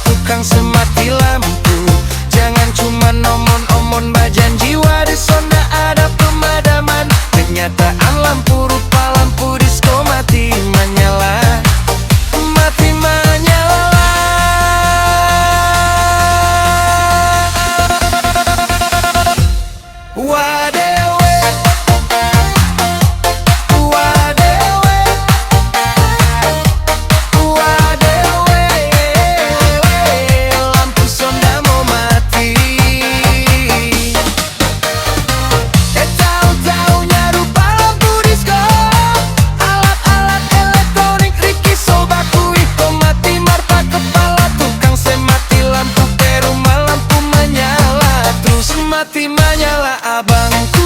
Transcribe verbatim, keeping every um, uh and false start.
Tukang se mati lampu, jangan cuma omon-omon, bajanji wa de sonda ada pemadaman. Kenyataan lampu, rupa lampu disko mati manyala, mati manyala. Wadewe, wadewe, wadewe, lampu sonda mo mati. E tau-taunya rupa lampu disko, alat-alat elektronik riki so baku iko mati, marpa kepala tukang se mati lampu, ke rumah lampu manyala trus mati manyala abangku.